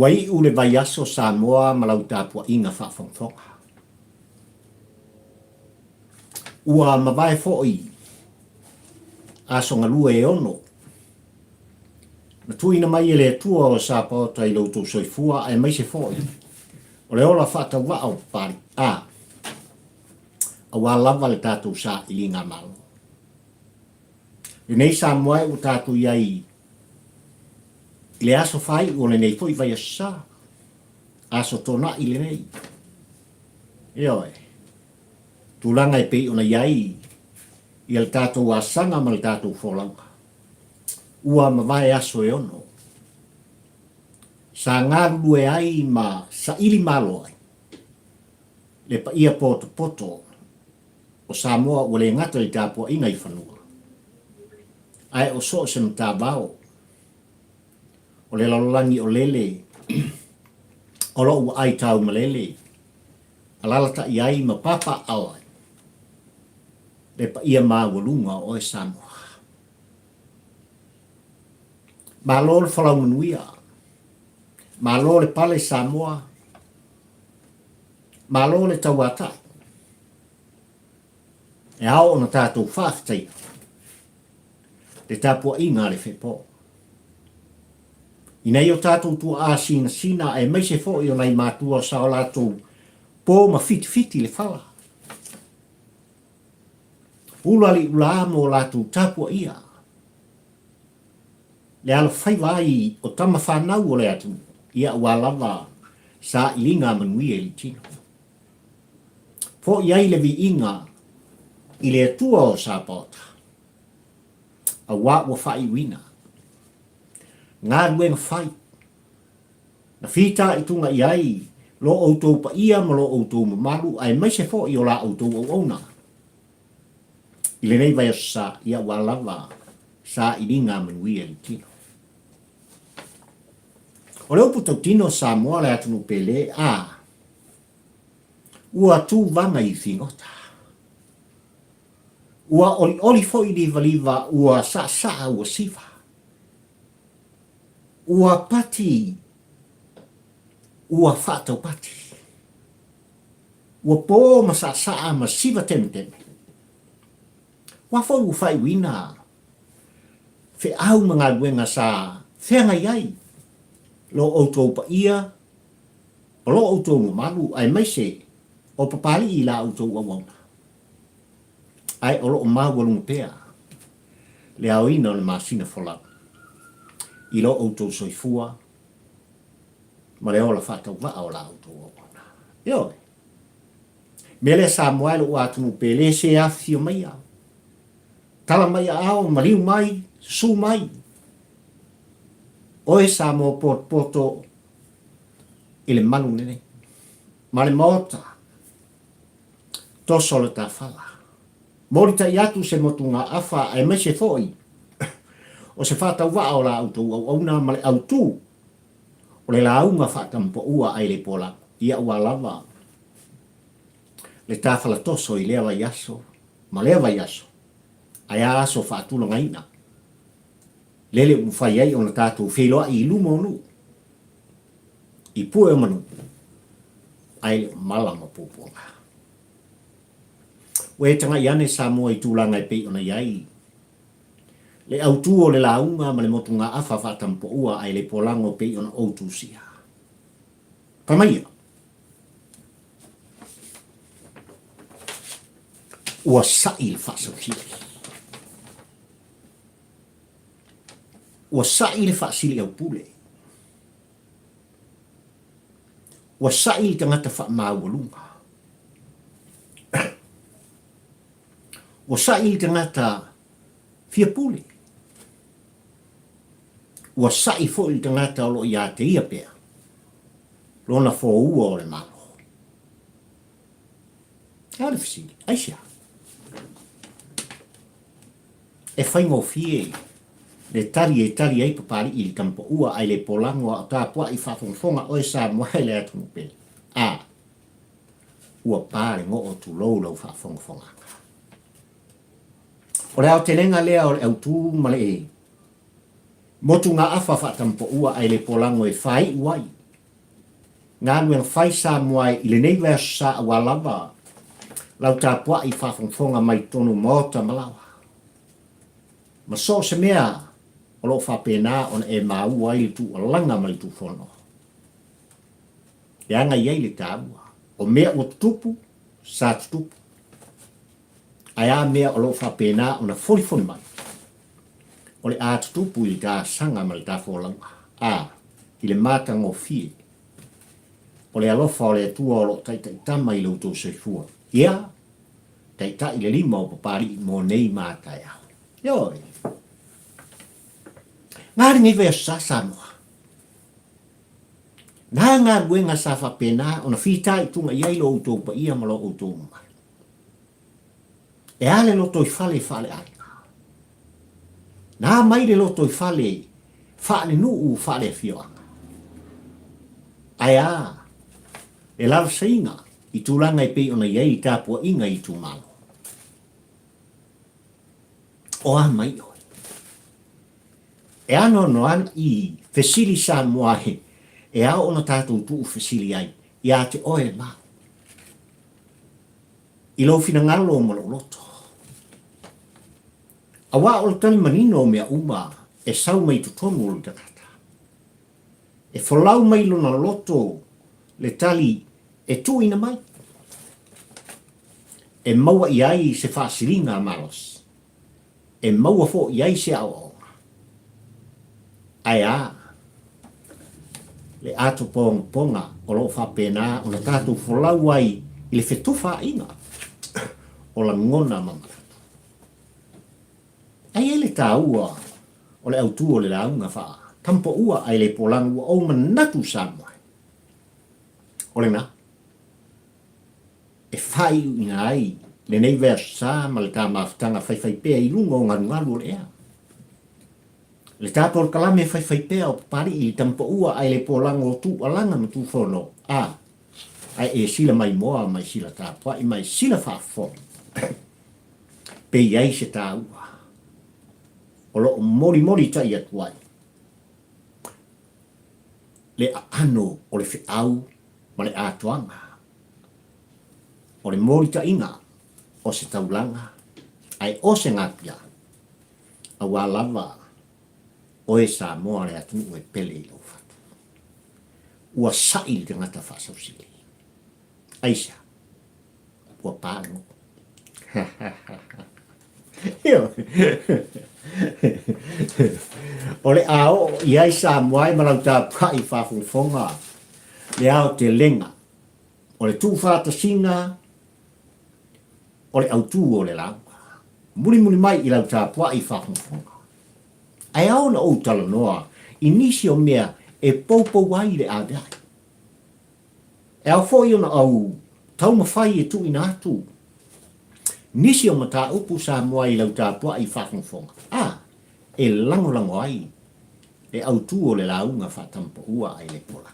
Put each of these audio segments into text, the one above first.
Ua iu le vaiaso Samoa ma lau tapuaiga faafogafoga. Ua mavae foi aso galue e ono na tuuina mai e le Atua o Sapaota i lo outou soifua aemaise foi o le ola faatauvaa o Papalii, a, aua lava le tatou sailiga malo. Lenei Samoa e ua tatou i ai i le aso faaiu o lenei foi vaiaso sa, aso Toonai lenei. Ioe, tulaga e pei ona i ai ia le tatou asaga ma le tatou folauga. Ua mavae aso e ono sa galulue ai ma saili malo ai le paia potopoto o Samoa ua le gata i tapuaiga i fanua, ae o so o se matavao o le lalolagi o lele o lo o ua ai taumalele, alalatai ai ma papaaao ai le paia maualuga o oe Samoa. Malo le folau manuia, malo le pale Samoa, malo le tauatai. E ao ona tatou faafetaia le tapuaiga a le Fepo. Ina ia o tatou tuaa sinasina aemaise foi o nai matua sa o latou po ma fitifiti le fala. Ula aliʻulā mo latou tapuaia le alofaiva ai o tama fanau o le atunuu, ia aua lava sailiga manuia i le tino. Foi ai le viiga i le Atua o Sapaota, auā ua faaiuina galuega fai na fitaituga i ai lo outou paia ma lo outou mamalu aemaise foi o la outou auauna i lenei vaiaso sa, ia ua lava sailiga manuia i le tino. O le upu tautino Samoa le atunuu pele a Ua tūvaga i figota. Ua olioli foi livaliva, ua saasaa ua siva. Ua pati, ua faataupati. Ua pō ma saasaa ma siva temeteme. Ua foi ua faaiuina feau ma galuega sa feagai ai lo outou paia o lo outou mamalu aemaise o Papalii i la outou auauna, ae o lo o maualuga pea le aoina o le masina folau i lo outou soifua ma le ola faatauvaa o la outou auauna. Ioe. Mea lea Samoa e lou atunuu pele se afifio maia. Tala mai aao, maliu mai, susu mai. Oe Samoa potopoto i le malu lenei ma le maota toso le tafala. Molitai atu se motugaafa aemaise foi o se faatauvaa o la outou auauna ma le autu o le lauga faatampaua ae le polagu ia ua lava le tafala toso i lea vaiaso ma lea vaiaso ae a aso faatulagaina lele ua mafai ai ona tatou feiloai i luma o nuu, i pue o manu, ae le o mala ma puapuaga. Ua e tagai ane Samoa i tulaga e pei ona i ai le autu o le lauga ma le motugaafa faatampoua ae le polago pei ona ou tusia. Fai maia, ua sa'i le faasausili. Ua sa'i le faasiliaupule. Ua sa'i le tagata faamaualuga. Ua sa'i le tagata fia pule. Ua sa'i foi le tagata o lo o ia te ia pea lona foua o le Malo. E a le fesili? Aisea? E faigofie le tali e tali ai Papalii i le tamapaua ae le polago a o tapuai faafogafoga oe Samoa e le atunuu pele. A ua pa le goo tulou lau faafogafogaaga. O le aotelega lea o le autu ma le motugaafa faatamapaua ae le polago e faaiu ai. Galuega fai Samoa i lenei vaiaso sa aua lava lau tapuai faafogafoga mai totonu o maota ma laoa. Ma so o se mea o lo o faapena ona e maua ai le tuualaga ma le tuufono. Leaga e i ai le taua, o mea ua tutupu, sa tutupu. Ae a mea o lo o faapena ona folifoli mai? O le a tutupu i le tasaga ma le tafolauga, a, i le matagofie o le alofa o le Atua o lo o taitaitama i lo outou soifua. Ia, taitai le lima o Papalii mo nei ma taeao. Ioe. Nga lenei vaiaso sa Samoa. Na galuega sa faapena ona fitaituga i ai lo outou paia ma lo outou mamalu. E a le lotoifale faaleaiga? Na mai le lotoifale faalenuu faaleafioaga. Ae a le lavasaiga i tulaga e pei ona i ai i tapuaiga i itumalo? O a mai oe? E anoano ana i fesili Samoa e ao ona tatou tuufesili ai ia te oe ma au. I lou finagalo ma lou loto. Auā o le tali manino o mea uma e sau mai i totonu o le tagata. E folau mai lona loto le tali e tuuina mai, e maua i ai se faasiliga malosi, e maua foi i ai se aoaoga. Ae a le ato pogapoga o lo o faapena ona tatou folau ai i le fetufaaiga o lagona ma manatu. Ae i ai le taua o le autu o le lauga faa-Tampoua ae le polagu ua ou manatu Samoa o lena e faaiuina ai lenei vaiaso sa ma le ta mafutaga faifaipea i luga o galugalu o le ea. Le ta polokalame faifaipea o Papali'i i Tampoua ae le polago o Tuualaga ma Tufono, a, ae e sila maimoa ma e sila tapuai ma e sila faafofoga pe i ai se taua o lo o molimolitai atu ai le aano o le feau ma le atoaga o le molitaiga o se taulaga ae o se gapia aua lava oe Samoa le atunuu e pele i lou fatu. Ua sa'i le tagata faasausili. Aisea? Ua pa le nuu. O le a oo i ai Samoa e ma lau tapuai faafogafoga le aotelega o le tuufaatasiga o le autū o le lauga. Mulimuli mai i lau tapuai faafogafoga. Ae ao ona ou talanoa i nisi o mea e poupou ai le aveae. E ao foi ona ou taumafai e tuuina atu nisi o mataupu Samoa i lau tapuai faafogafoga, a e lagolago ai le autū o le lauga faatamapaua a Ilepola.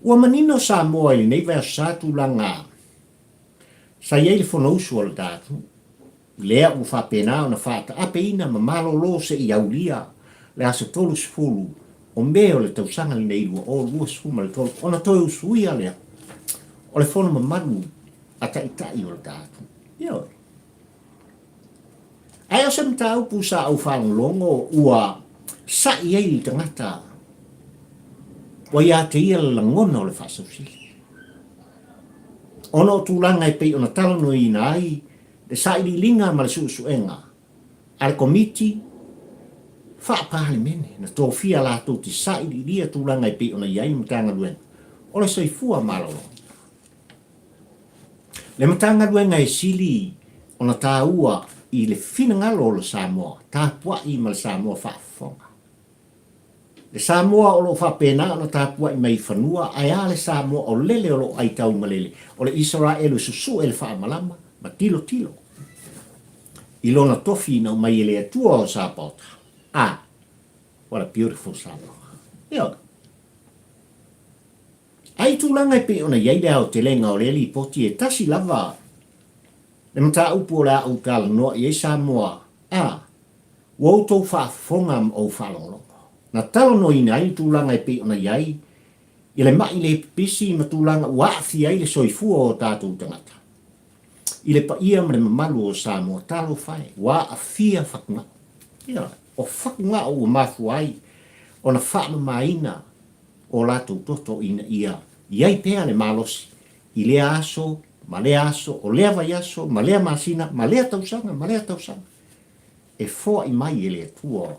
Ua manino Samoa i lenei vaiaso sa tulaga sa i ai le Fonousu a le ta atunuu, lea ua faapena ona faataapeina ma malolo se i aulia le aso 30 o Me o le tausaga lenei 2023 ona toe usuia lea o le fono mamalu a Taitai o le ta atunuu. Ioe. Ae o se mataupu sa ou faalogologo ua sa'i ai le tagata ua ia te ia le lagona o le faasausili. Ona o tulaga e pei ona talanoaina ai le sailiiliga ma le suesuega a le Komiti Faa-Palemene na tofia latou te sailiilia tulaga e pei ona i ai le Matagaluega o le Soifua Maloloina. Le Matagaluega e sili ona taua i le finagalo o le Samoa tapuai ma le Samoa faafofoga. Le Samoa o lo o faapena ona tapuai mai i fanua, ae a le Samoa o lele o lo o aitau ma lele, o le Isaraelu e susue le faamalama ma tilotilo i lona tofi na aumai e le Atua o Sapaota. Ah, what a beautiful Samoa. Ioe. Ae i tulaga e pei ona i ai le aotelega o lea lipoti e tasi lava le mataupu o le a ou talanoa i ai Samoa, a. Ua outou faafofoga ma ou faalogologo. Na talanoaina ai le tulaga e pei ona i ai i le maʻi le pipisi ma tulaga ua aafia ai le soifua o tatou tagata. I le paia ma le mamalu o Samoa, talofa e, ua aafia fatugao. Ioe, o fatugao ua mafua ai ona faamamaina o latou toto ina ia i ai pea le malosi i lea aso ma lea aso, o lea vaiaso ma lea masina ma lea tausaga ma lea tausaga e foai mai e le Atua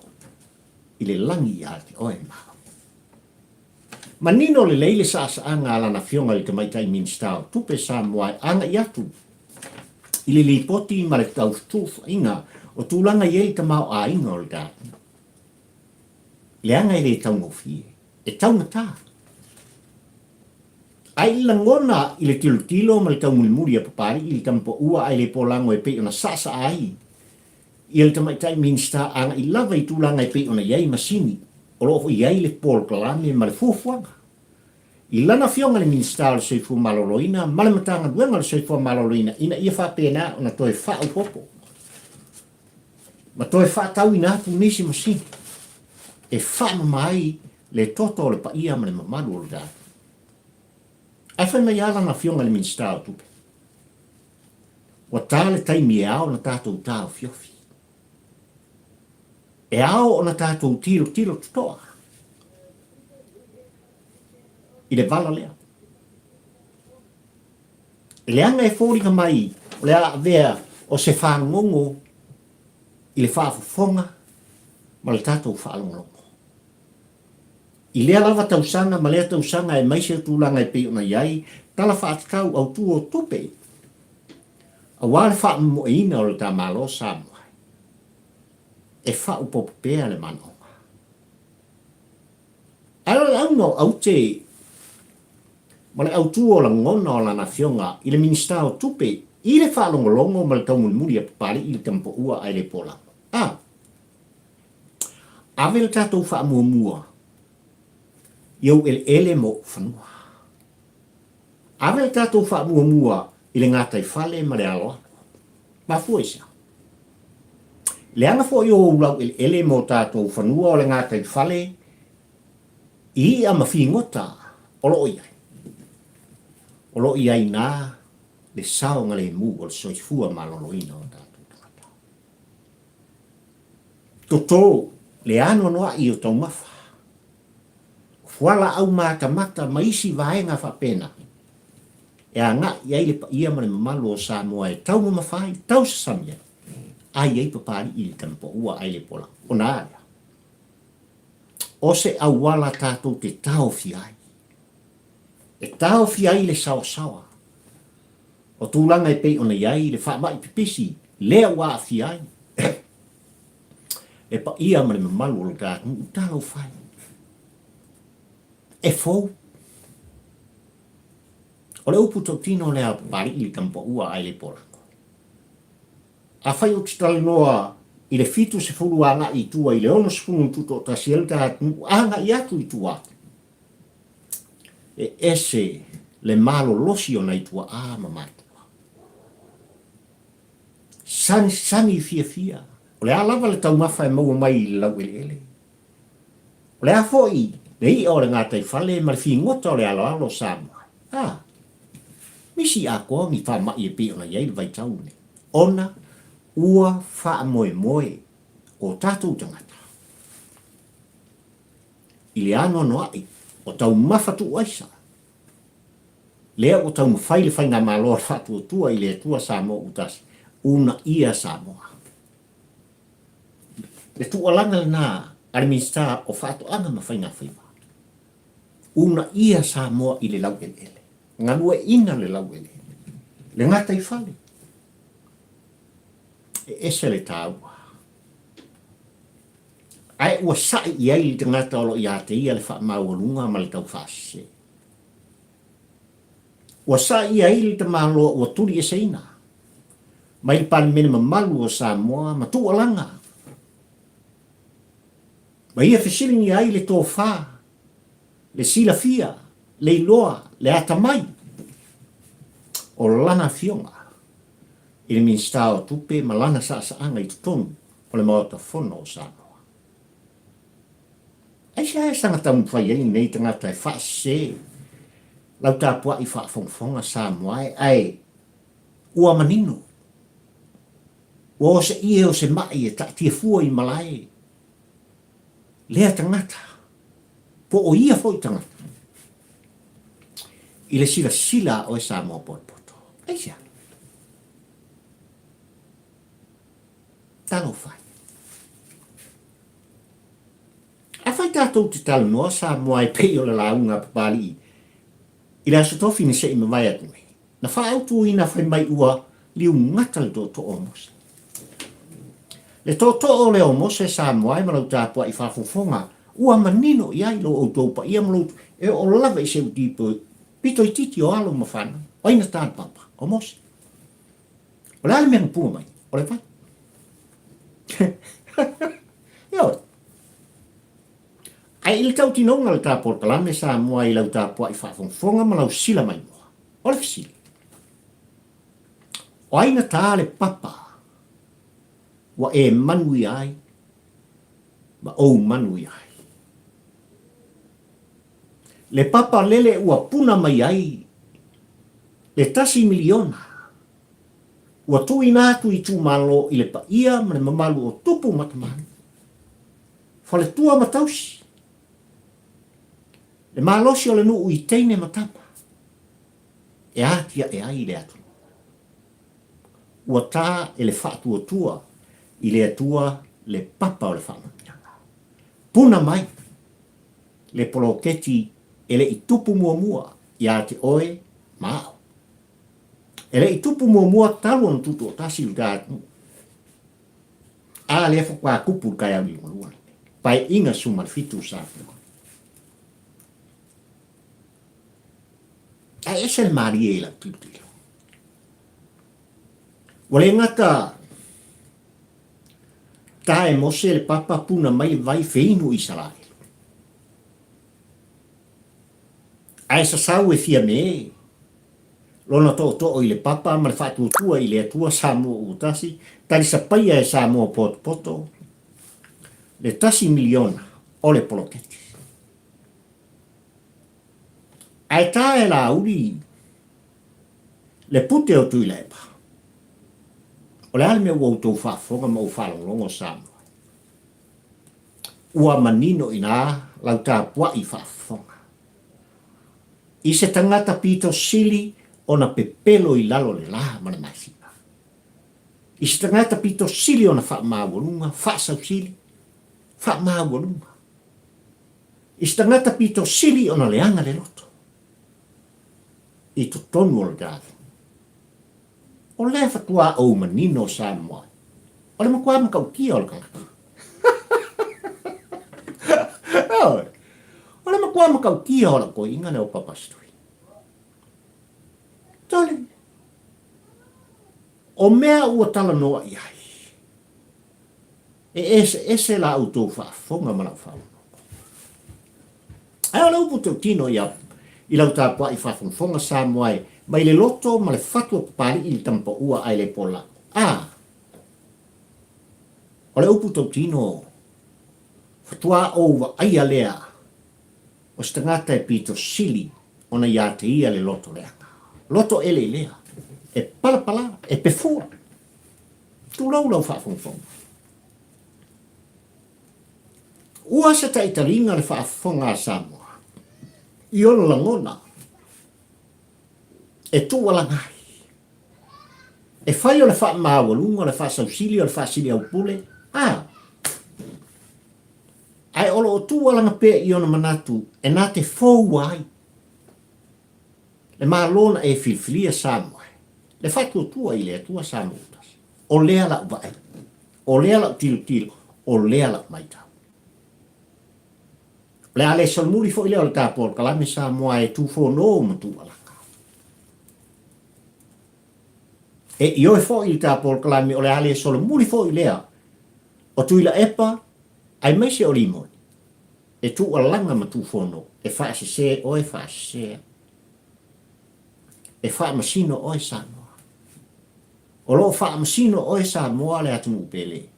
i le lagi ia te oe ma au. Manino lelei le saasaaga a lana Afioga i le Tamaitai Minisita o Tupe Samoa e agai atu i le lipoti ma le tautuufaaiga o tulaga i ai le tamaoaiga o le tatou. Leaga e le taugofie, e taugata. Ae i lagona i le tilotilo ma le taumulimuli a Papalii i le tamapaua ae le polago e pei ona saasaa ai ia le tamaitai Minisita agai lava i tulaga e pei ona i ai masini o lo o i ai le polokalame ma le fuafuaga. I lana Afioga i le Minisita o le Soifua Maloloina ma le Matagaluega o le Soifua Maloloina ina ia faapena ona toe faaopoopo ma toe faatauina atu nisi masini e faamama ai le toto o le paia ma le mamalu o le tatou. Ae fai mai lava lana Afioga i le Minisita o Tupe, Ua ta le taimi e ao ona tatou taofiofi. E ao ona tatou tilotilo totoa i le vala lea. E leaga e foliga mai o le a avea o se fagogo i le faafofoga ma le tatou faalogologo. I lea lava tausaga ma lea tausaga aemaise o tulaga e pei ona i ai Tala Faatatau Autu o Tupe aua le faamomoeina o le ta Malo Samoa, e faaopoopo pea le manaoga. Ae o le auga o aute ma le autu o lagona o lana Afioga i le Minisita o Tupe i le faalogologo ma le taumulimuli a Papalii i le tamapaua ae le polago. A Ave le tatou faamuamua i ou eleele ma ou fanua. Ave le tatou faamuamua i le gataifale ma le aloalo. Mafua i se a? Leaga foi o ou laueleele ma o tatou fanua o le gataifale i i'a ma figota o lo o i ai. O lo o i ai ina le saogalemu o le soifua maloloina o tatou tagata. Toto le anoanoai o taumafa, o fualaau matamata ma isi vaega faapena e agai i ai le paia ma le mamalu o Samoa e taumamafa ai, tausasami ai, ai ai Papalii i le tamapaua ai le pola. Ona a lea? O se auala tatou te taofia ai. E taofia ai le saoasaoa o tulaga e pei ona i ai le faamai pipisi lea ua aafia ai le paia ma le mamalu o lo ta atunuu. Talofa e! E fou. O le upu tautino lea a Papalii i le tamapaua ae le polago. Afai ou te talanoa i le 70 agai i tua i le 60 na tutoatasi ai le ta atunuu agai atu i tua atu, E ese le malolosi o nai tuaa ma matua. Sagisagi fiafia, o le a lava le taumafa e maua mai i le laueleele? O le a foi le i'a o le gataifale ma le figota o le aloalo o Samoa? A! Misi atoa ni faama'i e pei ona i ai le vaitau lenei, ona ua faamoemoe o tatou tagata. I le anoanoai o taumafa tuuaisa, lea ua taumafai le Faigamalo a le Faatuatua i le Atua Samoa ua tasi, uunaia Samoa. Le tuualana lena a le Minisita o Faatoaga ma Faigafaiva, uunaia Samoa i le laueleele, galueaiina le laueleele, le gataifale. E ese le taua. Ae ua sa'i i ai le tagata o lo o ia te ia le faamaualuga ma le taufaasese. Ua sa'i i ai le tamaloa ua tulieseina mai le Palemene mamalu o Samoa ma tuualaga ma ia fesiligia ai le tofa, le silafia, le iloa, le atamai o lana afioga i le Minisita o Tupe ma lana saasaaga i totonu. o le Maota Fono o Samoa. Aisea e saga taumafai ai lenei tagata e faasese lau tapuai faafogafoga Samoa e, ae ua manino, ua o se ie o se ma'i e taatia fua i malae lea tagata, po o ia foi tagata, i le silasila a oe Samoa potopoto. Aisea? Talofa e. Afai tatou te talanoa Samoa e pei o le lauga a Papalii i le Aso Tofi na se i mavae atu nei, na faaautuina fai mai ua liugata le tootoo o Mose. Le tootoo lea o Mose Samoa e ma lau tapuai faafofoga ua manino i ai lo outou paia ma lo e oo lava i se utipo pito itiiti o alo ma fanau. O ai na ta le papa? O Mose. O le a le mea na pua mai? O le vai. Ioe. Ae i le tautinoga o le ta polokalame Samoa i lau tapuai faafogafoga ma lau sila maimoa, o le fesili, o ai na ta le papa ua e manuia ai ma ou manuia ai? Le papa lele ua puna mai ai le $1 miliona ua tuuina atu i itumalo i le paia ma le mamalu o tupu ma tamalii, faletua ma tausi, le malosi o le nuu i teine ma tama e atiae ai le atunuu. Ua ta e le faatuatua i le Atua le papa o le faamanuiaga. Puna mai le poloketi e le i tupu muamua ia te oe ma au. E le i tupu muamua talu ona tutoatasi le ta atunuu. A lea faatoa tupu le taeao liugalua lenei. Paeaiga 17 Samoa. Ae ese le malie i lau tilotilo. Ua le gata ta e Mose le papa puna mai le vai feinu i Isaraelu. Ae sasau e Fiame lona tootoo i le papa ma le faatuatua i le Atua Samoa ua tasi, talisapaia e Samoa potopoto le $1 miliona o le poloketi. Ae ta e Laauli le pute o Tuilaepa. O le a le mea ua outou faafofoga ma ou faalogologo Samoa? Ua manino i ina lau tapuai faafofoga. I se tagata pito sili ona pepelo i lalo le la ma le masina. I se tagata pito sili ona faamaualuga, faasausili, faamaualuga. I se tagata pito sili ona leaga le loto i totonu o le tatou. O lea faatoa ou manino Samoa, o le matua matautia o le tagata. Oi, o le matua matautia o lau toeaina lea o Papa Stui. Tole, o mea ua talanoa i ai, e eseese la outou faafofoga ma lau faalogologo. Ae o le upu tautino ia i lau tapuai faafogafoga Samoa e mai le loto ma le fatu o Papali'i i le tamapaua ae le pola. A! O le upu tautino faatoa ou vaaia lea o se tagata e pito sili ona ia te ia le loto leaga. Loto eleelea, e palapala, e pefua. Tulou lau faafogafoga. Ua se taitaliga le faafofoga a Samoa i ona lagona e tuualaga ai. E fai o le faamaualuga, o le faasausili, o le faasiliaupule, a. Ae o lo o tuualaga pea i ona manatu e na te foua ai le Malo na e filifilia Samoa, le faatuatua i le Atua Samoa ua tasi. O lea la'u vaai. O lea la'u tilotilo, o lea la'u maitau. O le a le solomuli foi lea o le ta polokalame Samoa e tufono ma tuualaga. E ioe foi le ta polokalame o le a le solomuli foi lea o Tuilaepa aemaise o Limoni e tuualaga ma tufono e faasese oe faasesea. E faamasino oe Samoa. O lo o faamasino oe Samoa le atunuu pele.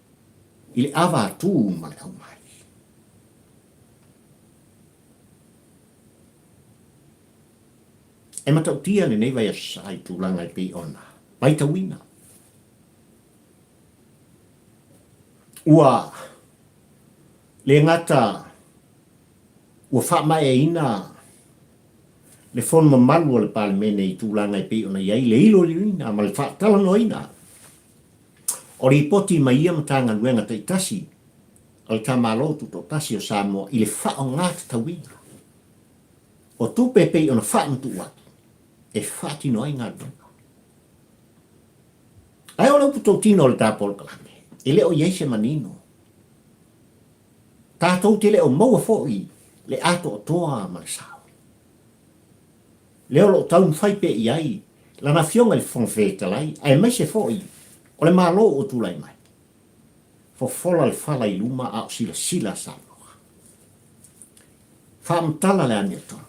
i le ava atu ma le aumai. E matautia lenei vaiaso sa i tulaga e pei ona matauina. Ua le gata ua faamaeaina le fono mamalu a le Palemene i tulaga e pei ona i ai le iloiloina ma le faatalanoaina o lipoti mai ia Matagaluega taitasi a le ta Malo Tutoatasi o Samoa i le faaaogatatauina o tupe e pei ona faamatuu atu e faatino ai galuega. Ae o le upu tautino o le ta polokalame, e le o i ai se manino. Tatou te le o maua foi le atoatoa ma le sao. Lea o lo o taumafai pea i ai Lana Afioga i le Fofoga Fetalai, aemaise foi o le Malo ua tulai mai. Fofola le fala i luma a o silasila Samoa. Faamatala le amiotonu.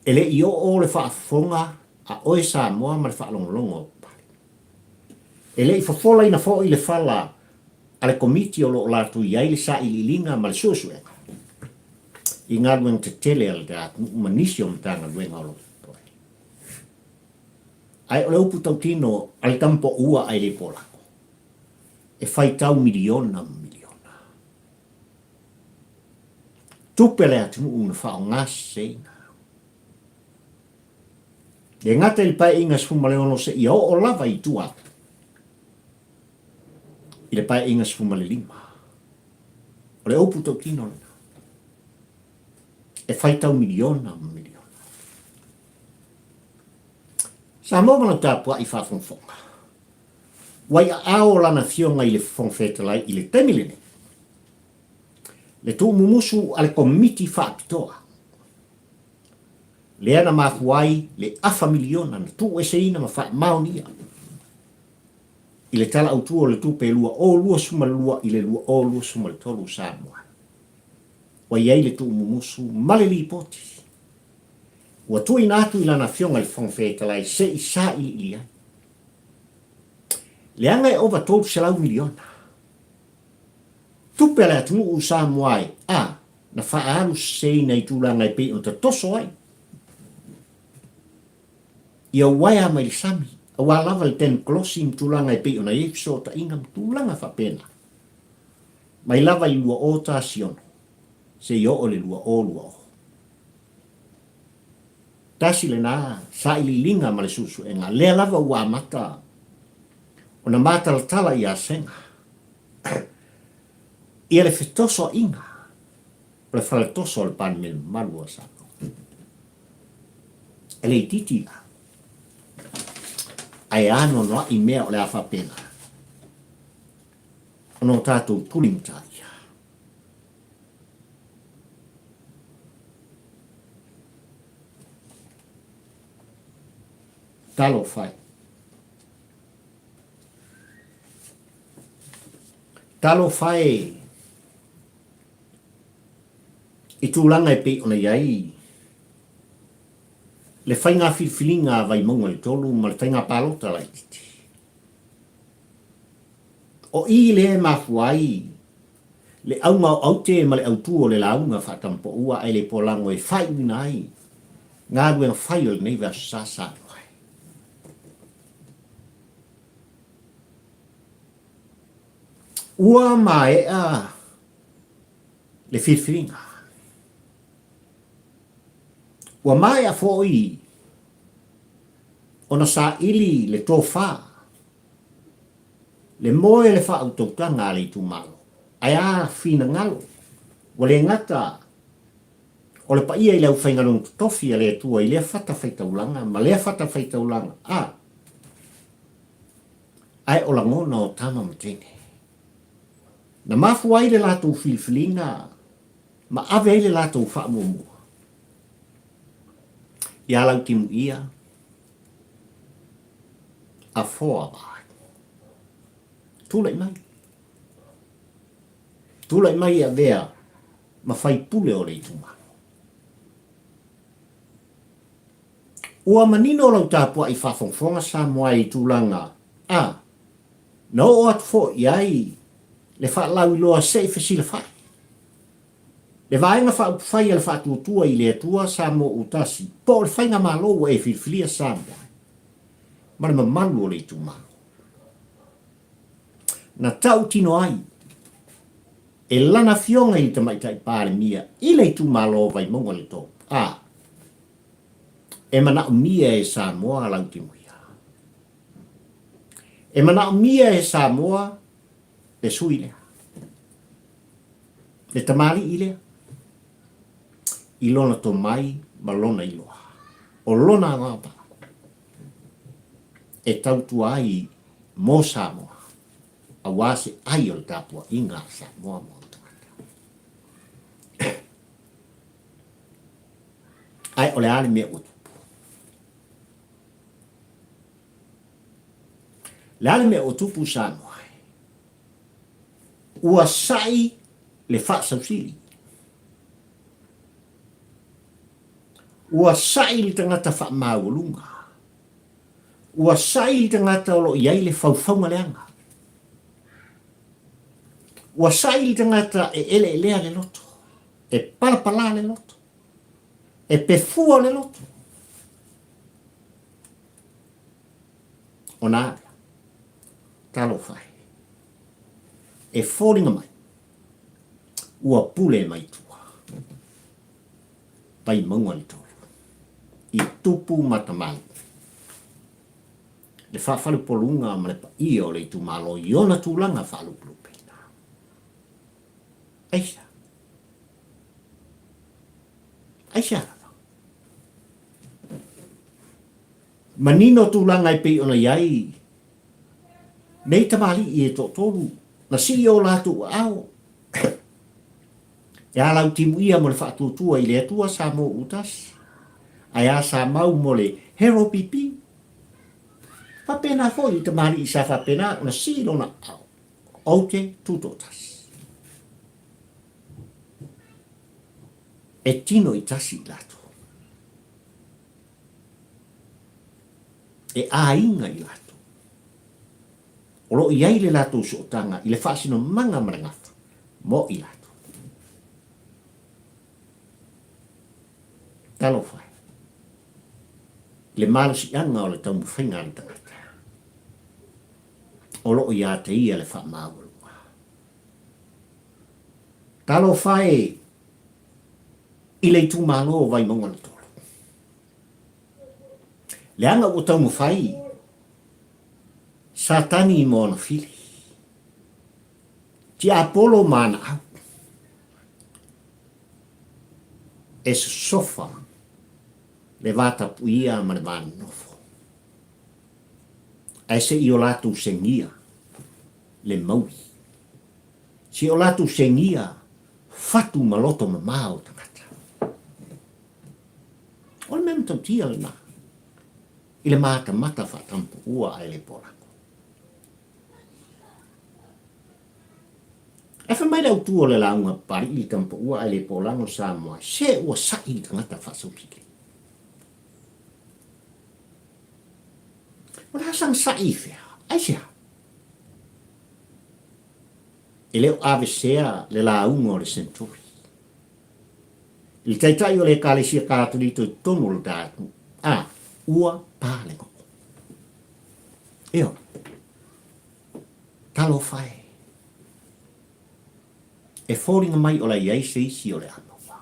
E le i oo le faafofoga a oe Samoa ma le faalogologo a Papale. E le i fofolaina foi le fala a le Komiti o lo o latou i ai le sailiiliga ma le suesuega i galuega tetele a le atunuu ma nisi o Matagaluega o lo o totoe. Ae o le upu tautino a le tama poua ae le polako, e faitau miliona ma miliona. Tupe a le atunuu na faaaoga seseina. Le gata i le Paeaiga 16 seia oo lava i tua atu i le Paeaiga 15. O le upu tautino lena. E faitau miliona ma miliona. Samoa ma lau tapuai faafogafoga. Ua i aao o Lana Afioga i le Fofoga Fetalai i le taimi lenei, le tuumumusu a le Komiti Faapitoa, lea na mafua ai le afa miliona na tuueseina ma faamaonia i le Tala Autu o le Tupe 2022 i le 2023 Samoa. Ua i ai le tuumumusu ma le lipoti ua tuuina atu i Lana Afioga i le Fofoga Fetalai se i sailiili ai. Leaga e ova 300 miliona tupe a le atunuu o Samoa e a na faaalu seseina i tulaga e pei ona tatoso ai ia uaea mai le sami aua lava le dam kolosi ma tulaga e pei ona i ai fesootaiga ma tulaga faapena mai lava i le 2016 seia oo i le 2020. Tasi lena sailiiliga ma le suesuega, lea lava ua amata ona matalatala ia Sega ia le fetosoaina o le faletoso o le Palemene mamalu o Samoa. E le itiiti la, ae anoanoai mea o le a faapena ona o tatou tulimataia. Talofa e. Talofa e i tulaga e pei ona i ai le faiga filifiliga a Vaimauga i le 3 ma le faiga palota laitiiti. O i lea e mafua ai le auga o aute ma le autu o le lauga faatampoua ae le polago e faaiuina ai galuega fai o lenei vaiaso sa Samoa. Ua maea le filifiliga. Ua maea foi ona saili le tofa Le moe le faautautaga a le itumalo, ae a finagalo, ua le gata o le paia i le aufaigaluega totofi a le Atua i lea fatafaitaulaga ma lea fatafaitaulaga, a, ae o lagona o tama ma teine. Na mafua ai le latou filifiliga ma ave ai le latou faamuamua ia Lautimuia, Afoa Vaai. Tulai mai. Tulai mai e avea ma faipule o le itumalo. Ua manino lau tapuai faafogafoga Samoa i tulaga a. Na oo atu foi i ai le faalauiloa se i fesilafai. Le Vaega Faaupufai a le Faatuatua i le Atua Samoa Ua Tasi po o le Faigamalo ua e filifilia Samoa ma le mamalu o le itumalo. Na tautino ai e lana afioga i le Tamaitai Palemia i le itumalo o Vaimauga le 3 a e manaomia e Samoa lau timuia. E manaomia e Samoa le sui lea, le tamalii lea, i lona tomai ma lona iloa, o lona agavaa e tautua ai mo Samoa, aua se ai o le tapuaiga a Samoa ma ona tagata. Ae o le a le mea ua tupu? Le a le mea ua tupu Samoa? Ua sa'i le faasausili. Ua sa'i le tagata faamaualuga. Ua sa'i le tagata o lo o i ai le faufauga leaga. Ua sa'i le tagata e eleelea le loto, e palapalā le loto, e pefua le loto. Ona a lea? Talofa e. E foliga mai, ua pule mai tua. Vaimauga le 3. I tupu ma tamalii. Le faafalepoluga ma le paia o le itumalo i ona tulaga faalupelupeina. Aisea? Aisea lava? Manino tulaga e pei ona i ai nei tamalii e toatolu na sii o latou aao e a lautimuia mo le faatuatua i le Atua Samoa ua tasi, ae a sa mau mo le Hero PP. Faapena foi i tamalii sa faapena ona sii lona aao, ou te tutoatasi. E tino i tasi i latou. E aiga i latou. O lo o i ai le latou sootaga i le faasinomaga ma le gafa mo i latou. Talofa e, i le malosiaga o le taumafaiga a le tagata, o lo o ia te ia le faamaualuga. Talofa e i le itumalo o Vaimauga 3. Leaga ua taumafai Satani ma ona fili, tiapolo ma ana au, e sosofa le va tapuia ma le va nonofo, ae se i o latou segia le maui, se i o latou segia fatu ma loto mamā o tagata. O le mea matautia lena i le matamata faatampuua ae le polago. Ae fai mai le autu o le lauga Papalii i le tampuua ae le polago Samoa, se ua sa'i le tagata faasausili. O le a sana sa'i i fea? Aisea? E le o avesea le lauga o le Century. I le taitai o le Ekalesia Katoliko i totonu o le ta atunuu, a, ua pa le goo. Ioe. Talofa e. E foliga mai o la i ai se isi o le a maua.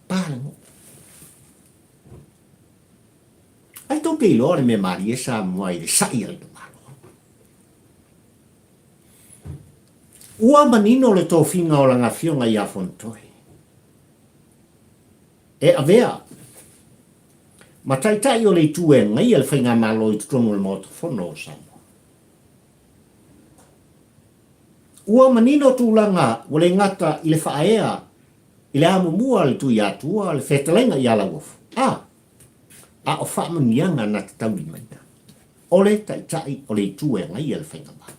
Pa le goo. Ai tou te iloa le mea malie Samoa i le sa'i a le tamaloa. Ua manino le tofiga o lana afioga ia Fonotoe e avea ma taitai o le itu e agaia le faigamalo i totonu o le Maota Fono o Samoa. Ua manino tulaga ua le gata i le faaea i le amomua a le Tuiatua le fetalaiga ia Lauofo, a a o faamanuiaga na te taulimaina o le Taitai o le Itu e agaia le Faigamalo.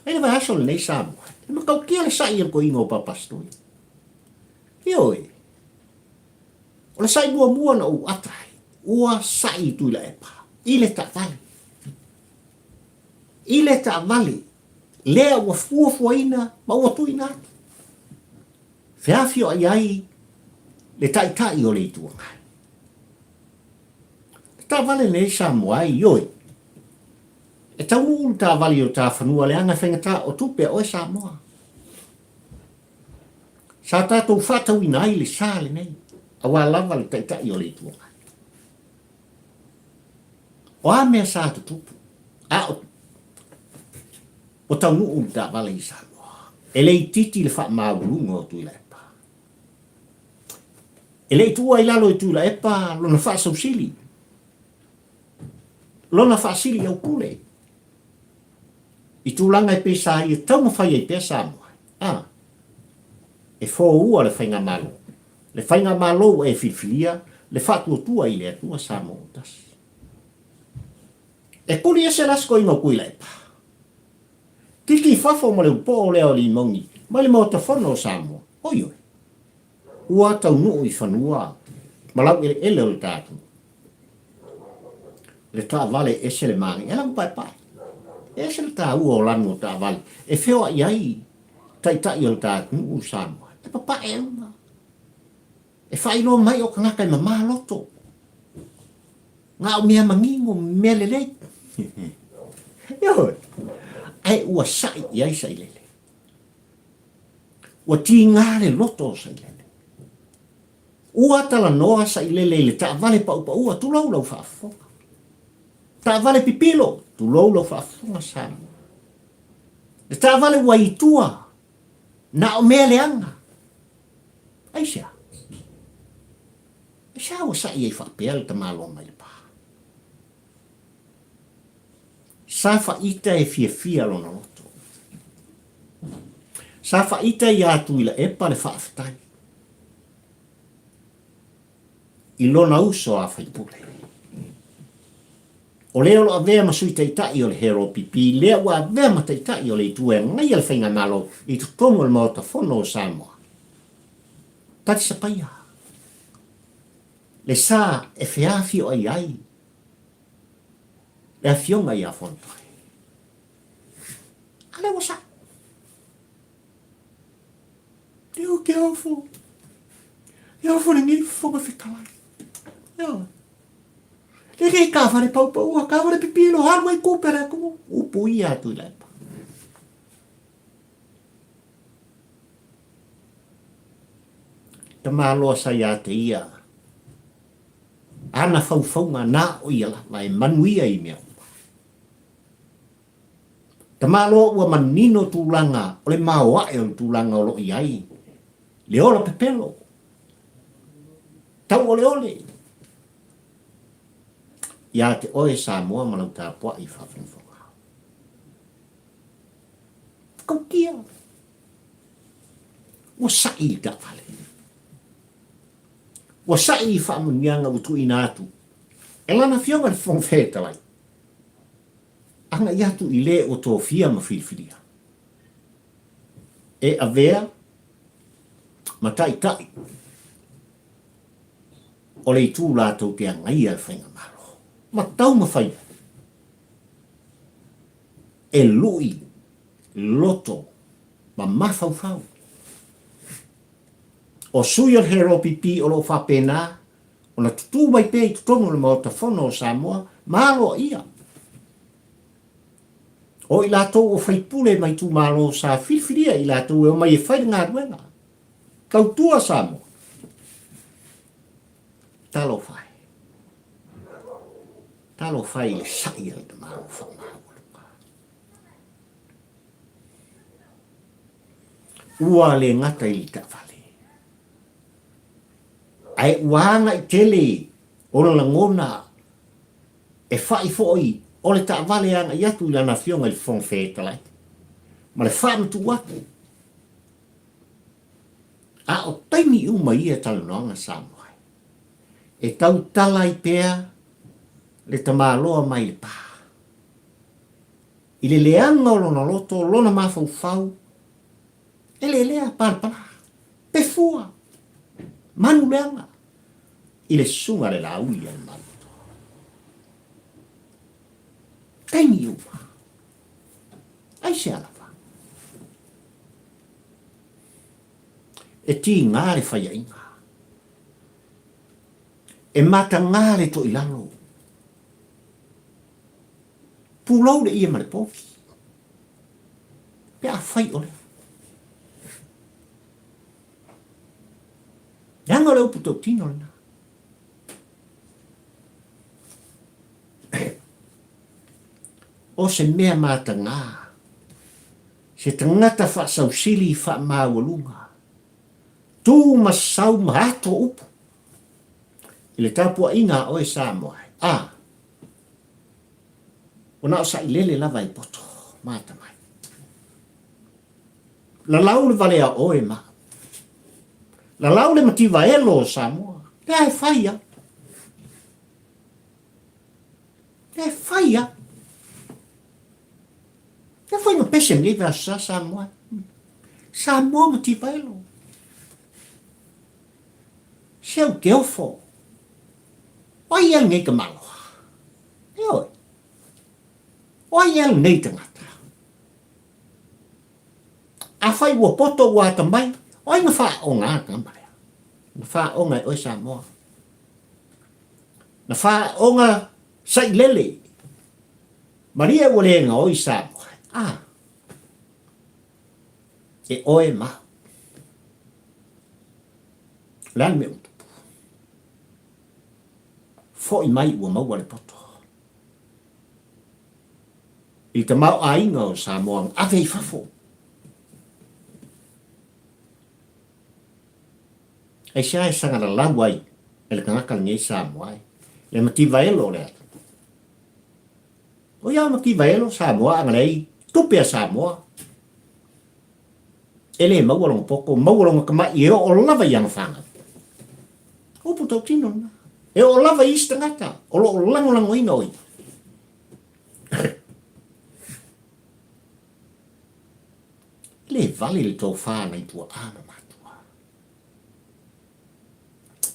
Ai le vaiaso lenei Samoa, e matautia le sa'i a le toeaina o Papasitoi. Ioe, o le sa'i muamua na ou ata ai, ua sa'i i Tuilaepa, i le taavale. I le taavale lea ua fuafuaina ma ua tuuina atu. Feafioai ai le Taitai o le Itu Agai. Le taavale lenei Samoa ai, ioe, e taunuu le taavale i o ta fanua leaga e faigata o tupe a oe Samoa. Sa tatou faatauina ai le sa lenei, aua lava le Taitai o le Itu Agai. O a mea sa tutupu, a o ua taunuu le taavale i Samoa, e le itiiti le faamaualuga o Tuilaepa. E le i tuua i lalo e Tuilaepa lona faasausili, lona faasili i aupule, i tulaga e pei sa ia taumafai ai pea Samoa, a, e foua le Faigamalo, le Faigamalo ua e filifilia, le faatuatua i le Atua Samoa ua tasi. E kuli ese la sikoiga o Tuilaepa. Kiki i fafo ma le upoo lea o Limogi mai le Maota Fono o Samoa. Oi oi! Ua taunuu i fanua ma laueleele o le ta atunuu. Le taavale e ese le manaia. E lanupaepae. E ese le taua o lanu o taavale e feoai ai taitai o le ta atunuu o Samoa. E papae uma. E faailoa mai o tagata e mama loto. Na o mea manino, mea lelei. Ioe. Ae ua sa'i i ai Sailele. Ua tiga le loto o Sailele. Ua talanoa Sailele i le taavale paʻupaʻua, tulou lau faafofoga. Taavale pipilo, tulou lau faafofoga Samoa. Le taavale ua i tua, na o mea leaga. Aisea? Aisea ua sa'i ai faapea le tamaloa mai le pā? Sa faaita e fiafia lona loto. Sa faaita iā Tuilaepa le faafetai i lona uso a faipule. O le o lo avea ma Sui Taitai o le HRPP, lea ua avea ma Taitai o le Itu e agaia le Faigamalo i totonu o le Maota Fono o Samoa. Talisapaia le sa e feafioai ai le Afioga ia Fonotoe. A lea ua sa'o. Io ke ofo. E ofo lenei Fofoga Fetalai. Ioe. Le le taavale paupaua, taavale pipilo, alu ai tupe a le atunuu. Upu ia a Tuilaepa. Tamaloa sa ia te ia. Ana faufauga na o ia lava e manuia i mea uma. Tamaloa ua manino tulaga o le maoae o le tulaga o lo o i ai le ola pepelo, tauoleole ia te oe Samoa ma lau tapuai faafogafoga. Tautia, ua sa'i i le taavale. Ua sa'i i faamanuiaga ua tuuina atu e Lana Afioga i le Fofoga Fetalai. Agai atu i le ua tofia ma filifilia e avea ma taitai o le itu latou te agaia le Faigamalo ma taumafai e lui loto ma mafaufau. O sui o le HRPP o lo o faapena ona tutū mai pea i totonu o le Maota Fono o Samoa ma aloaia. O i latou o faipule mai itumalo sa filifilia i latou e omai e fai le galuega. Tautua Samoa. Talofa e. Talofa e i le sa'i a le tamaloa faamaualuga. Ua le gata i le taavale. Ae ua agai tele ona lagona e fa'i foi o le taavale e agai atu i lana Afioga i le Fofoga Fetalai ma le faamatuu atu. A o taimi uma ia talanoaga Samoa ai, e tautala ai pea le tamaloa mai le pā. I le leaga o lona loto, lona mafaufau, e lelea palapala, pefua, manu leaga, i le susuga a le Laauli a le Malu. Taimi uma. Aisea lava? E tīgā le faiainga. E matagā le toilalo. Pulou le ie ma le povi. Pe afai o lea. Leaga o le upu tautino lena. O se mea matagā, se tagata faasausili faamaualuga, tū ma sau ma ato upu i le tapuaiga a oe Samoa e. A, ua na o sailele lava e poto ma atamai. Lalau le valea o oe ma au. Lalau le mativa elo o Samoa. Lea e fai a. Lea e fai a. Lea foi na pese nei vea sa Samoa. Samoa mativa elo. Se au te ofo. O ai ea lenei tamaloa? E oe. O ai ea lenei tagata? Afai ua poto ua atamai, o ai na faaoga a tama lea? Na faaoga e oe Samoa. Na faaoga sailele. Malie ua le gaoi Samoa. A, e oe ma au. O le a le mea ua tupu? Foi mai ua maua le poto. I le tamaoaiga o Samoa na ave i fafo. Aisea e sagalalau ai e le tagata lenei Samoa e le mativa elo o le atunuu. O ia mativa elo Samoa a na leai tupe a Samoa. E le maua lona poto, maua lona tamai e oo lava i ana fanau. Upu tautino lena. E oo lava i isi tagata o lo o lagolagoina o ia. E le vale le tofa a nai tuaa ma matua.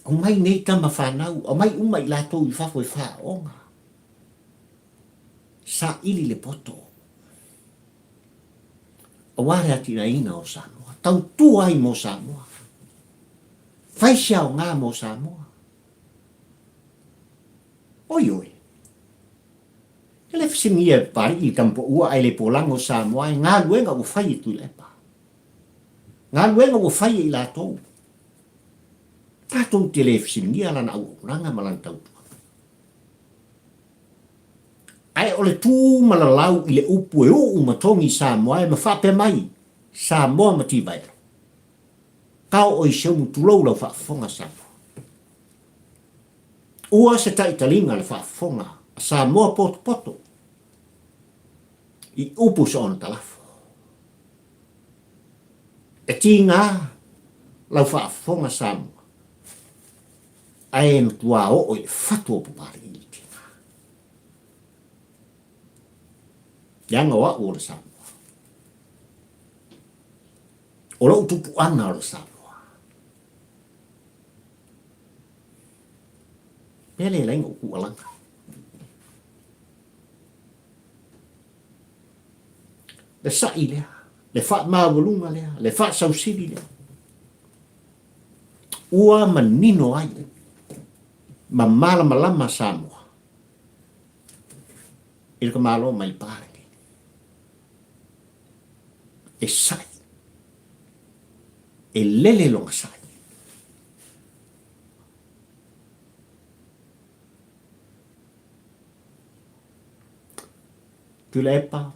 Aumai nei tama fanau, aumai uma i latou i fafo e faaoga. Saili le poto. Aua le atinaeina o Samoa. Tautua ai mo Samoa. Fai se aoga mo Samoa. Oi oi. E le fesiligia e Papalii i Tamapoua ae le polaga o Samoa e galuega ua fai e Tuilaepa. Galuega ua fai e i latou. Tatou te le fesiligia lana auaunaga ma lana tautua. Ae o le tu ma lalau i le upu e uu ma togi i Samoa e ma faapea mai, Samoa ma Tivaelo. Kao oi seumu tulou lau faafofoga Samoa. Ua se taitaliga le faafofoga a Samoa potopoto i upu soona talafo. E tiga lau faafofoga Samoa, ae matua oo i le fatu o Papalii le tiga. Leaga o au o le Samoa. O lou tupuaga o le Samoa. Mea lea e laina o tuualaga. Le sa'i lea, le faamaualuga lea, le faasausili lea. Ua manino ai ma malamalama Samoa i le ka Malo mai le pa lenei. E sa'i, e lele lona sa'i. Tuilaepa,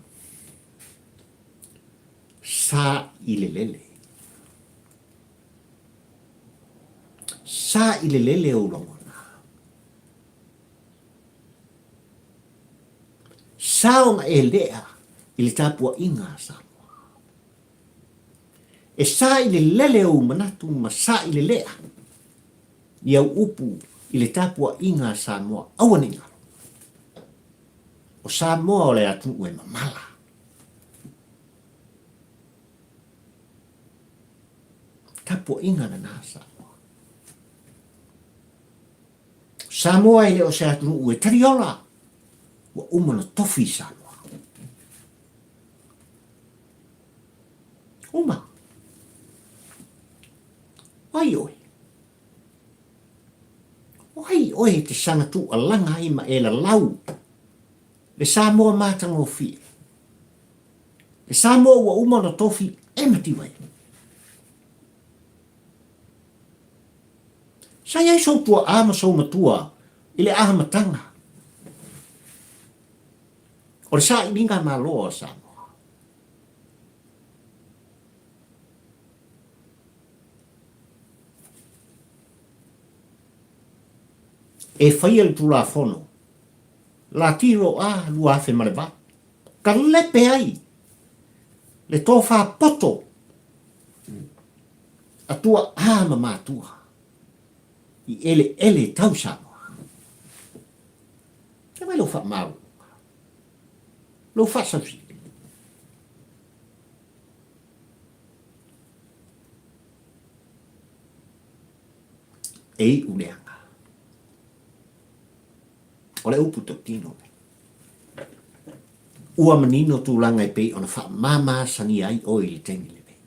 sa i le lele. Sa i le lele ou lagona. Sa ona e lea i le tapuaiga a Samoa. E sa i le lele ou manatu ma sa i le lea i au upu i le tapuaiga a Samoa, aua ne i galo. O Samoa o le atunuu e mamala. Tapuaiga lena a Samoa. Samoa e le o se atunuu e taliola, ua uma ona tofi Samoa. O ai oe? O ai oe e te saga tuualaga ai ma e lalau le Samoa matagofie? Le Samoa ua uma ona tofi e mativa ai. Sa i ai sou tuaa ma sou matua i le amataga o le sailiga Malo a Samoa. E faia le Tulafono Latilo A 2008, kalepe ai le tofa poto a tuaa ma matua i eleele tau Samoa. E vai lou faamaualuga, lou faasausili. E iu leaga. O le upu tautino nei. Ua manino tulaga e pei ona faamāmāsania ai ʻoe i le taimi lenei.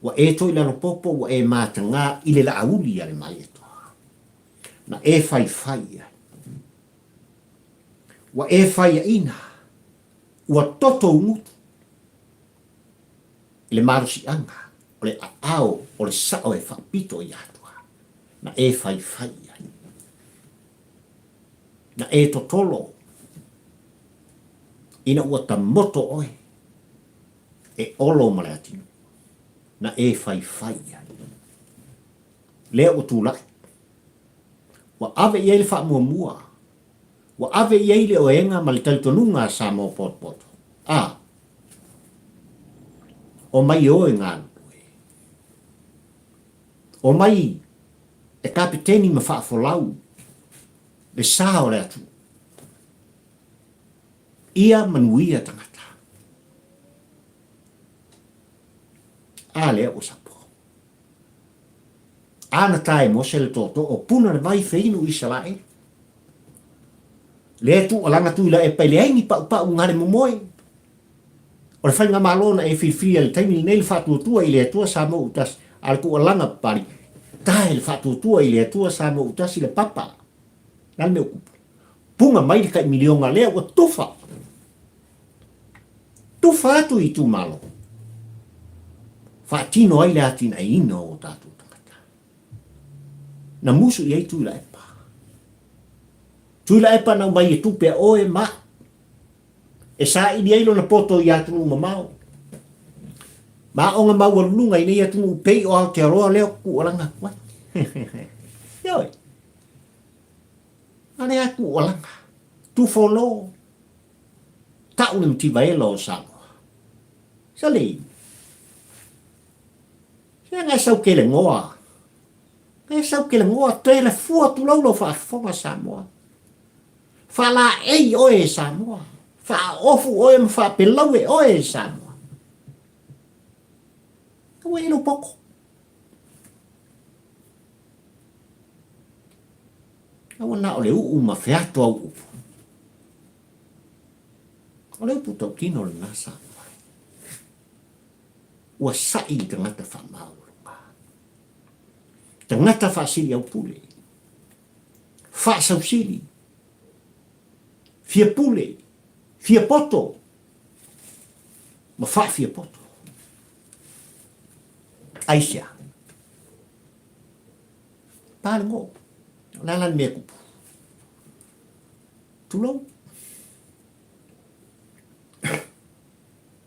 Ua e toi lalopopo, ua e matagā i le laauli a le Malietoa. Na e faifai ai. Ua e faiaʻina, ua toto ugutu i le malosiʻaga o le aao o le sao e faapito i Atua. Na e faifai ai. Na e totolo ina ua tamoto ʻoe e olo ma le atinuu, na e faifai ai. Lea ua tulai, ua ave i ai le faamuamua, ua ave i ai le oega ma le talitonuga a Samoa potopoto, a omai o e galulue. Omai e kapeteni ma faafolau le sa o le atunuu. Ia manuia tagata. A lea ua sapo. A na tae Mose le tootoo puna le vai feinu Isalaele. Lea tuualaga Tuilaepa e leai ni paupau ngale momoe. O le faigamalo na e filifili ai le taimi lenei le faatuatua i le Atua Samoa Utasi, a le tuualaga papali, tae le faatuatua i le Atua Samoa Utasi le papa. Le a le mea ua tupu? Puga mai le tai miliona lea ua tufa. Tufa atu i itumalo. Faatino ai le atinaeina o o tatou tagata. Na musu i ai Tuilaepa. Tuilaepa na aumai e tupe a oe ma au. E saili ai lona poto i atunuu mamao. Ma aoga maualuluga i nei atunuu pei o Aotearoa lea o tuualaga atu ai. Ioe. A lea tuualaga. Tufolo. Tau le mativaela o Samoa. Sali. Sea ngai sau kele ngoa. Ngai sau kele ngoa. Tele fua tulou lau faafofoga Samoa. Faalaei oe e Samoa. Faaofu oe ma faapelau e oe e Samoa. Aua i lou poto. Aua na o le uu ma feato au upu. O le upu tautino lena Samoa. Ua sa'i i tagata faamaualuga. Tagata faasili aupule. Faasausili. Fia pule. Fia poto. Ma faafia poto. Aisea? Pa le goo. O le a la le mea e kupu? Tulou.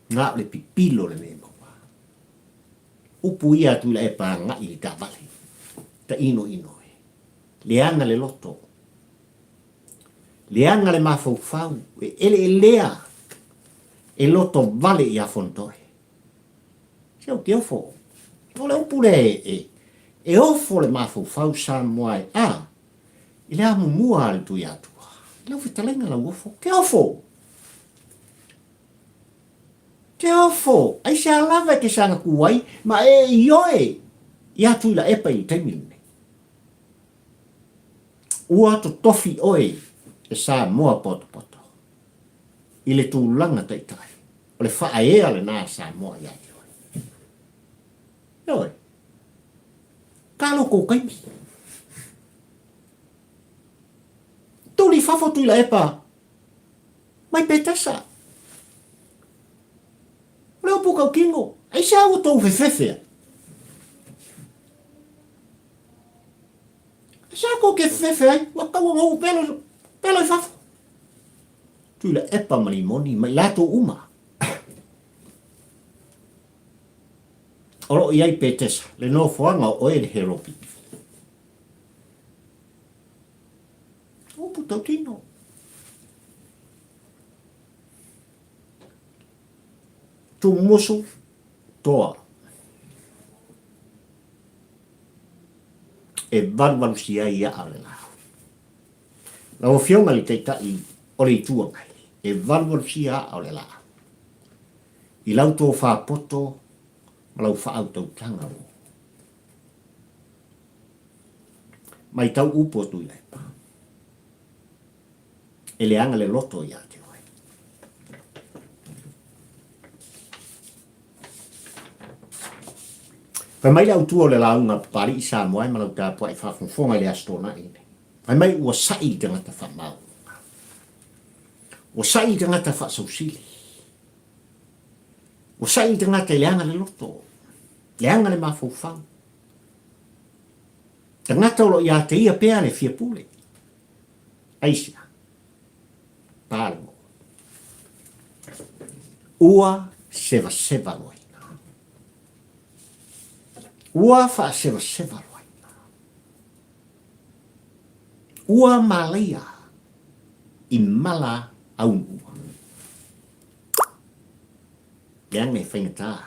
Na o le pipilo le mea e maua. Upu ia atu i la e pāgaʻi i le taavale. Ta inoino e. Leaga le loto. Leaga le mafaufau e eleelea e loto vale iā Fonotoe. Se ou te ofo. O le upu lea e, e, e ofo le mafaufau Samoa e a, i le amomua a le Tuiatua. I lau fetalaiga lau ofo. Te ofo! Te ofo! Aisea lava e te saga ku ai ma e ioe iā Tuilaepa i le taimi lenei. Ua totofi oe e Samoa potopoto i le tulaga taitai. O le faaea lena a Samoa ia te oe. Ioe. Ta lo kou taimi. Tuli i fafo Tuilaepa mai Petesa. O le upu tautino, aisea ua tou fefefe ai? Aisea tou te fefefe ai? Ua tatau ona oo pelo, pelo i fafo. Tuilaepa ma Limoni ma i latou uma. O lo o i ai Petesa, le nofoaga o oe le Heropi. Upu tautino. Tumusu toa. E valuvalusia ai aa o le laau. Lau Afioga i le Taitai o le Itu Agai, e valuvalusia aa o le laau. I lau tofa poto ma lau faautautaga ua Matau upu a Tuilaepa, E leaga le loto ia te oe. Fai mai le autu o le lauga a Papalii Samoa e ma lau tapuai faafogafoga i le Aso Toonai lenei. Fai mai ua sa'i i tagata faamaualuga. Ua sa'i i tagata faasausili. Ua sa'i i tagata e leaga le loto, leaga le mafaufau. Tagata o lo o ia te ia pea le fia pule. Aisea? Pa le moo. Ua sevaseva loaina. Ua faasevaseva loaina. Ua malaia i mala aunuua. Leaga e faigata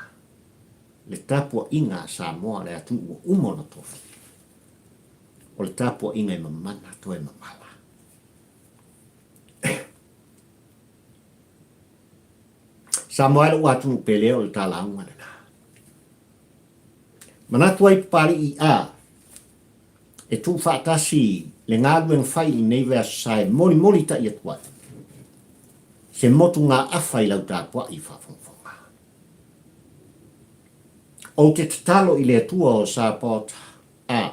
le tapuaiga a Samoa le atunuu ua uma ona tofi. O le tapuaiga e mamana toe mamala. Samoa e lou atunuu pele o le talauga lena. Manatu ai Papalii a e tuufaatasi le galuega fai i lenei vaiaso sa e molimoli ta'i atu ai se motugaafa i lau tapua'i faafogafoga. Ou te tatalo i le Atua o Sapaota a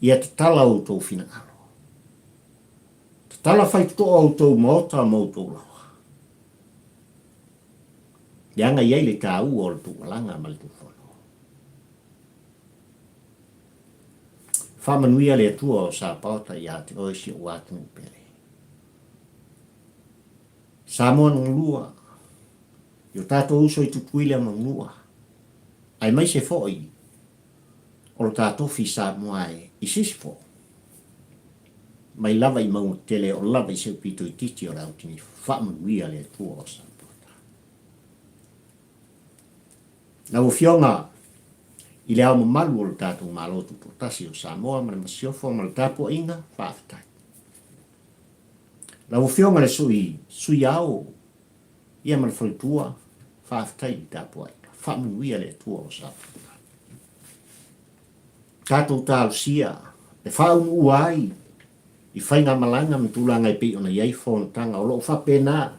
ia tatala outou finagalo. Tatala faitotoa outou maota ma outou laoa. Leaga e i ai le taua o le tuumalaga ma le tuufono. Faamanuia le Atua o Sapaota ia te oe si ou atunuu pele. Samoa na lua, i o tatou uso i Tutuila ma Manua, aemaise foi o lo ta tofi Samoa e i Sisifo, mai lava i mauga tele o lava i seu pito itiiti o le autinifu. Faamanuia le Atua o Sapaota. Lau Afioga i Le Ao Mamalu o le tatou Malo Tutoatasi o Samoa ma le Masiofo ma le tapuaiga, faafetai. Lau Afioga i le Sui, Sui Ao ia ma le Faletua, faafetai i le tapuaiga. Faamanuia le Atua o Samoa. Tatou talosia e faaunuua ai i faigamalaga ma tulaga e pei ona i ai fonotaga o lo o faapena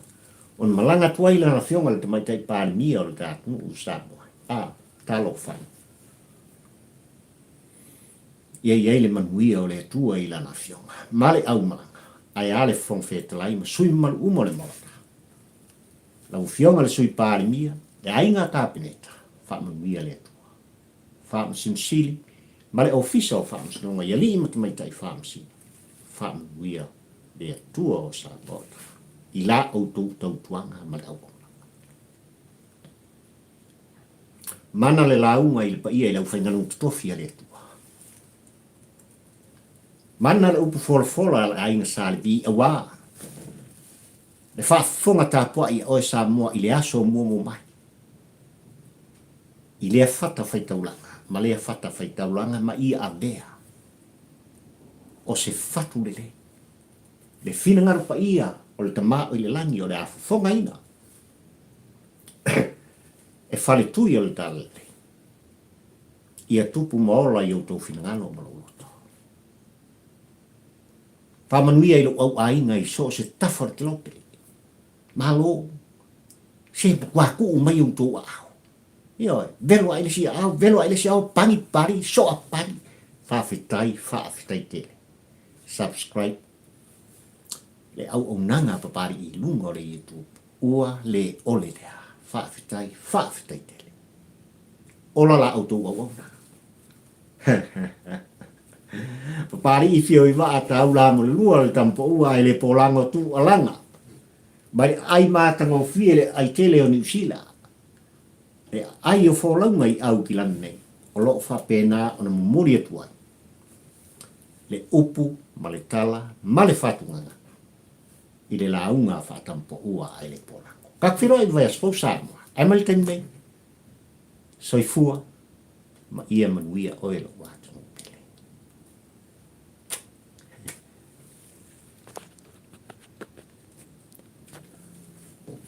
ona malaga atu ai lana Afioga i le Tamaitai Palemia o le ta atunuu o Samoa. A, talofa e. Ia i ai le manuia o le Atua i lana Afioga ma le aumalaga, ae a le Fofoga Fetalai ma sui mamalu uma o le Maota. Lau Afioga i le Sui Palemia, le Aiga Kapeneta, faamanuia le Atua. Faamasino Sili ma le Ofisa o Faamasinoga i Alii ma Tamaitai Faamasino, faamanuia le Atua o Samoa i la outou tautuaga ma le auaunaga. Mana le lauga i le paia i le aufaigaluega totofi a le Atua. Mana le upu folafola a le aiga Sa Levi auā le faafofoga tapuai a oe Samoa i le aso o muamua mai. I lea fata faitaulaga ma lea fata faitaulaga ma ia avea o se fatu lelei le finagalo paia o le Tama o i le Lagi o le a fofogaina e faletui o le Talalelei ia tupu ma ola i outou finagalo ma lou loto. Faamanuia i lou auaiga i so o se tafa o le kelope. Malo, se matua tuu mai outou aao. Ioe, velo ae le isi aao, velo ae le isi aao, pani pali, soa pali. Faafetai, faafetai tele. Subscribe le auaunaga a Papalii i luga o le YouTube. Ua le ole lea. Faafetai, faafetai tele. Ola la outou auaunaga. Papalii fio i vaa taula mo le lua o le tamapaua ae le polago tu alaga. Mai le ai matagofie le ai tele o Niu Sila. Le ai o folauga i Aukilani nei, o lo o faapena ona momoli atu ai le upu ma le tala ma le faatugagaga i le lauga a faatamapaua ae le polago. Ka feiloai i le vaiaso fou Samoa, ae mai le taimi nei, soifua ma ia manuia oe lou ata.